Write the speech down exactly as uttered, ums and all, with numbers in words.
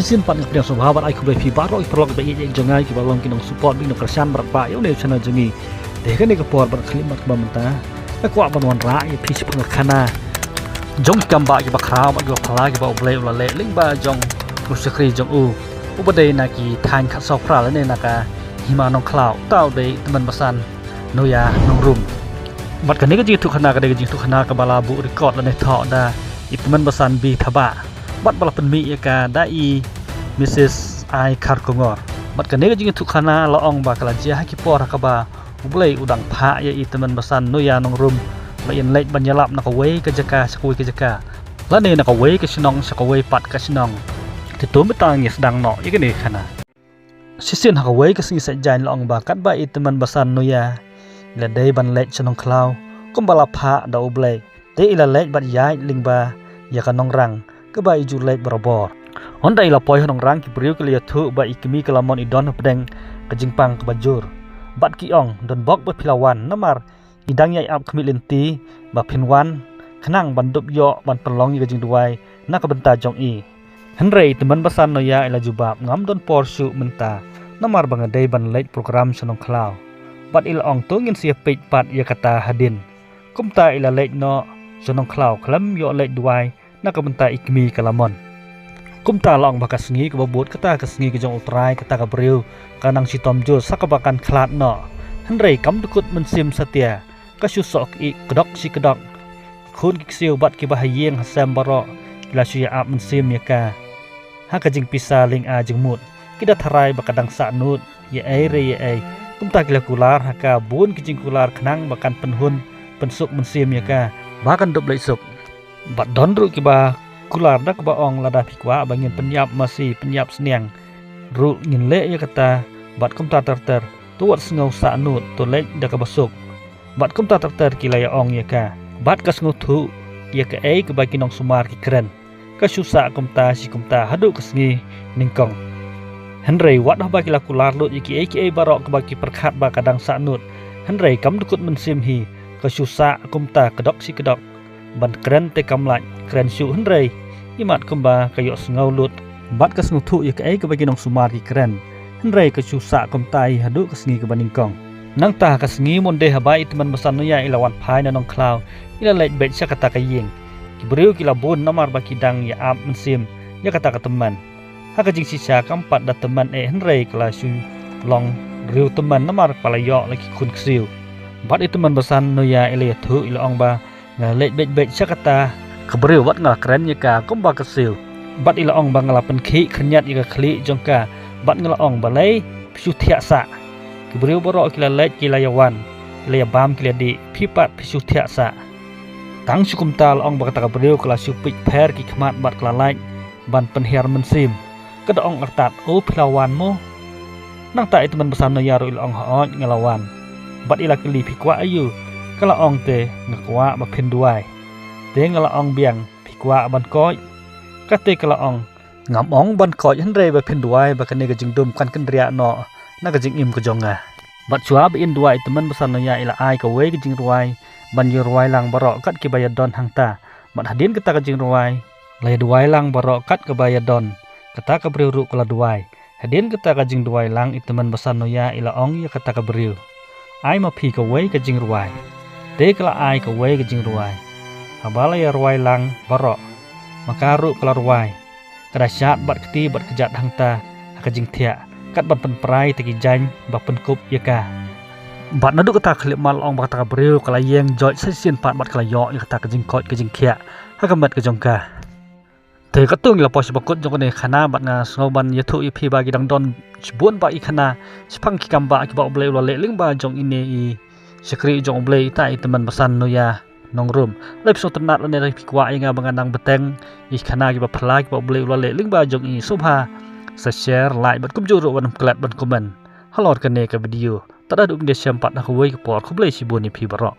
Shisien pat nga pdiang sngewbha bad ai khublei phi baroh ki paralok ba ïeit jong nga kiba long ki nongsupport bad nongkyrshan bad ba ïa une u channel jong ngi. Te kane ka por bad khyllipmat kaba mynta nga kwah ban wanrah ïa phi shaphang ka khana jong ki kam ba kiba khraw bad kiba phylla kiba U Blei u la leh lyngba jong u shakri jong u uba dei na ki thaiñ Khatsawphra lane na ka hima Nongkhlaw, uta u dei i Tymmen Basan Noya Nongrum. Bad kane ka jingïathuhkhana ka dei ka jingïathuhkhana kaba la buh record lane thoh da i Tymmen Basan B Thabah bad ba la pynmih ïa ka da i Mrs I Kharkongor. Bad kane ka jingïathuhkhana la ong ba ka la jia ha ki por ha kaba U Blei u dang phah ïa i Tymmen Basan Noya Nongrum ba in leit ban ïalap na kawei ka jaka sha kawei ka jaka lane na kawei ka shnong sha kawei pat ka shnong. Te to mynta ngin ïa sdang noh ïa kane ka khana. Shisien ha kawei ka sngi Saitjaiñ la ong ba katba i Tymmen Basan Noya i la dei ban leit sha Nongkhlaw kumba la phah da U Blei, te i la leit bad ïaid lyngba ïa ka nongrang kaba i ju leit barabor. Hynda i la poi ha nongrang ki briew ki la ïathuh ba i kmie ka Lamon i don hapdeng ka jingpang kaba jur bad ki ong, don bok ba phi la wan namar i dang ïai ap khmih lynti ba phin wan khnang ban dup ïoh ban pynlong ïa ka jingduwai na ka bynta jong i. Hynrei i Tymmen Basan Noya i la jubab, ngam don por shuh mynta namar ba nga dei ban leit program sha Nongkhlaw. Bad i la ong, to ngin sa ïa peit pat ïa kata hadien. Kumta i la leit noh sha Nongkhlaw khlem ïoh leit duwai na ka bynta i kmie ka Lamon. Kumta la ong ba ka sngi kaba bud kata ka sngi ka jong U Trai kata ka briew ka nang shitom jur sa kaba kan khlad noh. Hynrei kam dkut mynsiem satia, ka shu soh ki kdok shi kdok. Khun ki ksiew bad kiba ha ïing ha sem baroh ki la shu ïa ap mynsiem ïa ka ha ka jingpisa lyngba jingmut. Ki da tharai ba ka dang sah nud ïa ei re ïa ei. Kumta ki la kular ha ka bun ki jingkular khnang ba kan pynhun pynsuk mynsiem ïa ka ba kan dup leit suk. Bad don ruh kiba kular da kaba ong, lada phi kwah ba ngin pynïap masi pynïap sniang ruh ngin leh ïa kata. Bad kumta ter ter, to wat sngew sah nud, to leit da kaba suk. Bad kumta ter ter ki la ïa ong ïa ka. Bad ka sngewthuh ïa kaei kaba ki nongsumar ki kren, ka shu sah kumta shi kumta haduh ka sngi nyngkong. Hynrei wat haba ki la kular lut ïa kiei kiei baroh kaba ki pyrkhat ba ka dang sah nud, hynrei kam dkut mynsiem hi, ka shu sah kumta kdok shi kdok. Ban kren te kam lait kren shuh, hynrei imat kumba ka ïohsngew lut bad ka sngewthuh ïa kaei kaba ki nongsumar ki kren, hynrei ka shu sah kumta hi haduh ka sngi kaba nyngkong. Nangta ha ka sngi Monday haba i Tymmen Basan Noya i la wan phai na Nongkhlaw, i la leit beit sha kata ka ïing. Ki briew ki la bun namar ba ki dang ïa ap mynsiem ïa kata ka tymmen. Ha ka jingshisha kam pat da tymmen eh, hynrei ka la shu long riew tymmen namar ba la ïoh la ki khun ksiew. Bad i Tymmen Basan Noya i la ïathuh, i la ong ba, nga la leit beit beit sha kata ka briew bad nga la kren ïa ka kumba ka siew. Bad i la ong ba nga la pynkhih khyrñiat ïa ka khlieh jong ka bad nga la ong, balei phi shu thiah sah? Ki briew baroh ki la leit ki la ïa wan, ki la ïa bam ki la dih, phi pat phi shu thiah sah. Tang shu kumta la ong ba kata ka briew ka la shu peit pher ki khmat bad ka la lait ban pynhiar mynsiem. Ka da ong artat, o phi la wan mo? Nangta i Tymmen Basan Noya ruh i la ong, hooid nga la wan. Bad i la kylli, phi kwah aïu? Ka la ong, te nga kwah ba phin duwai. Te nga la ong biang, phi kwah ban koit? Kata ka la ong, ngam ong ban koit, hynrei ba phin duwai ba kane ka jingdum kan kynriah noh na ka jingim ka jong nga. Bad shuwa ba in duwai i Tymmen Basan Noya i la ai kawei ka jingrwai ban ïa rwai lang baroh kat kiba ïa don hangta. Bad hadien kata ka jingrwai la ïa duwai lang baroh kat kaba ïa don. Kata ka briew ruh ka la duwai. Hadien kata ka jingduwai lang i Tymmen Basan Noya i la ong ïa kata ka briew, ai ma phi kawei ka jingrwai. Te ka la ai kawei ka jingrwai. Haba la ïa rwai lang baroh, ma ka ruh ka la rwai. Ka da shad bad kti bad kjat hangta ha ka jingthiah, kat ban pynpra ïa kita ki jaiñ ba pynkup ïa ka. Bad naduh kata ka khyllipmat la ong ba kata ka briew ka la ïeng joit sa shisien pat bad ka la ïoh ïa kata ka jingkoit ka jingkhiah ha ka met ka jong ka. Te katto ngi la poi sha ba kut jong kane ka khana bad nga sngew ban ïathuh ïa phi ba ki dang don shibun bah ki khana shaphang ki kam bah kiba U Blei u la leh lyngba jong ine i shakri jong U Blei, ita i Tymmen Basan Noya Nongrum. Lada phi sngewtynnat lane lada phi kwah ïa nga ba ngan nang bteng ïa ki khana kiba phylla kiba U Blei u la leh lyngba jong i, sngewbha sa share, like bad kumjuh ruh ban klet ban comment halor kane ka video. Tad haduh ban ïashem pat ha kawei ka por, khublei shibun ïa phi baroh.